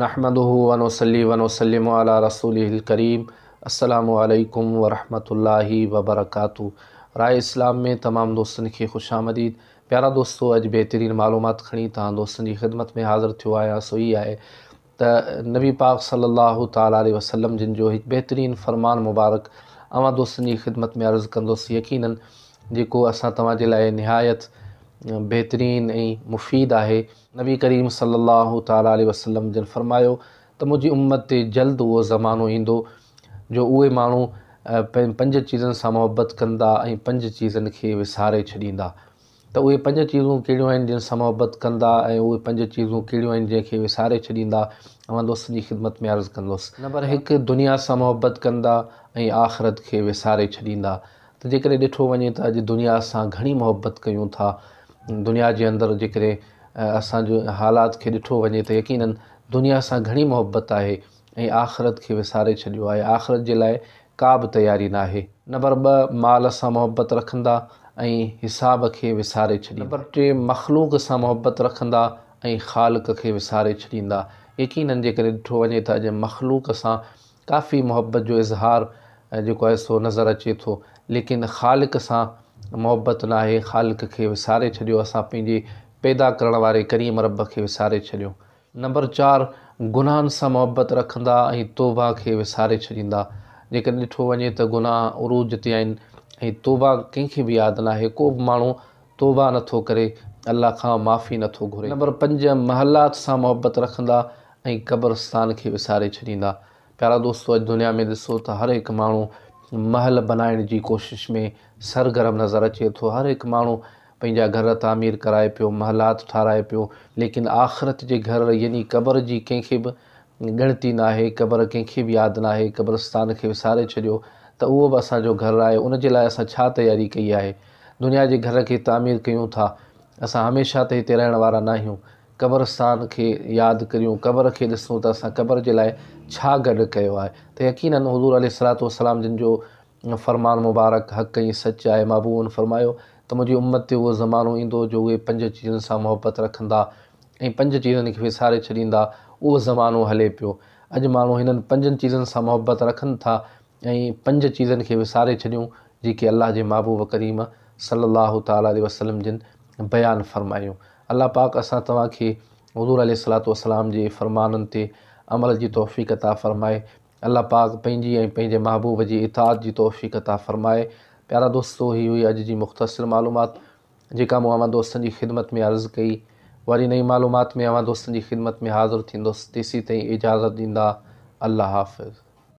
نحمده ونصلي ونسلم علي رسوله الڪريم السلام عليڪم ورحمة الله وبرڪاته راء اسلام ۾ تمام دوستن کي خوش آمديد پيارا دوستو اڄ بهترين معلومات کڻي توهان دوستن جي خدمت ۾ حاضر ٿيو آهيان سو هي آهي ته نبي پاڪ صلي الله تعالٰي عليه وسلم جن جو هڪ بهترين فرمان مبارڪ اوهان دوستن جي خدمت ۾ عرض ڪندس يقينن جيڪو اسان توهان جي لاء نهايت بهترين ۽ مفيد آهي. نبي ڪريم صلّي الله تعالٰي عليه وسلّم جن فرمايو ته منهنجي امّت تي جلد اهو زمانو ايندو جو اهي ماڻهو پنج چيزن سان محبت ڪندا ۽ پنج چيزن کي وساري ڇڏيندا ته اهي پنج چيزون ڪهڙيون آهن جن سان محبت ڪندا ۽ اهي پنج چيزون ڪهڙيون آهن جنهن کي وساري ڇڏيندا اوهان دوستن جي خدمت ۾ عرض ڪندس. نمبر هڪ، دنيا سان محبت ڪندا ۽ آخرت کي وساري ڇڏيندا ته جيڪڏهن ڏٺو وڃي ته اڄ دنيا سان گهڻي محبت ڪيون ٿا دنيا جي اندر جيڪڏهن اسان جو حالات کي ڏٺو وڃي ته يقينن دنيا سان گهڻي محبت آهي ۽ آخرت کي وساري ڇڏيو آهي آخرت جي لاء ڪا به تياري ناهي. نمبر ٻه، مال سان محبت رکندا ۽ حساب کي وساري ڇڏيندا. نمبر ٽي، مخلوق سان محبت رکندا ۽ خالق کي وساري ڇڏيندا. يقينن جيڪڏهن ڏٺو وڃي ته اڄ مخلوق سان ڪافي محبت جو اظهار جيڪو آهي سو نظر اچي ٿو ليڪن خالق سان محبت ناهي خالق کي وساري ڇڏيو اسان پنهنجي پيدا ڪرڻ واري ڪريم رب کي وساري ڇڏيو. نمبر چار، گناهن سان محبت رکندا ۽ توبه کي وساري ڇڏيندا. جيڪڏهن ڏٺو وڃي ته گناهه عروج تي آهن ۽ توبه ڪنهن کي به ياد ناهي ڪو به ماڻهو توبه نٿو ڪري الله کان معافي نٿو گهري. نمبر پنج، محلات سان محبت رکندا ۽ قبرستان کي وساري ڇڏيندا. پيارا دوستو اڄ دنيا ۾ ڏسو ته هر هڪ ماڻهو محل بنائڻ جي ڪوشش ۾ سرگرم نظر اچي ٿو. هر هڪ ماڻهو پنهنجا گهر تعمير ڪرائي پيو، محلات ٺاهرائي پيو، ليڪن آخرت جي گهر يعني قبر جي ڪنهن کي به ڳڻتي ناهي، قبر ڪنهن کي به ياد ناهي، قبرستان کي وساري ڇڏيو ته اهو به اسان جو گهر آهي، ان جي لاء اسان ڇا تياري ڪئي آهي؟ دنيا جي گهر کي تعمير ڪيون ٿا، اسان هميشه ته هتي رهڻ وارا ناهيون، قبرستان کي ياد ڪريون، قبر کي ڏسون ته اسان قبر جي لاء ڇا گڏ ڪيو آهي ته يقيناً حضور عليه الصلوة والسلام جن جو فرمان مبارڪ حق ۽ سچ آهي، محبوبن فرمايو ته منهنجي امت تي اهو زمانو ايندو جو اهي پنج چيزن سان محبت رکندا ۽ پنج چيزن کي وساري ڇڏيندا، اهو زمانو هلي پيو. اڄ ماڻهو هنن پنجن چيزن سان محبت رکن ٿا ۽ پنج چيزن کي وساري ڇڏيون جيڪي الله جي محبوب ڪريم صلّي الله تعالٰي عليه وسلّم جن بيان فرمايون. الله پاڪ اسان توهان کي حضور عليه الصلوة والسلام جي فرمانن تي عمل جي توفيق عطا فرمائي. الله پاڪ پنهنجي ۽ پنهنجي محبوب جي اطاعت جي توفيق عطا فرمائي. پيارا دوستو هي هئي اڄ جي مختصر معلومات جيڪا مون اوهان دوستن جي خدمت ۾ عرض ڪئي. وري نئين معلومات ۾ اوهان دوستن جي خدمت ۾ حاضر ٿيندس تيسين تائين اجازت ڏيندا. الله حافظ.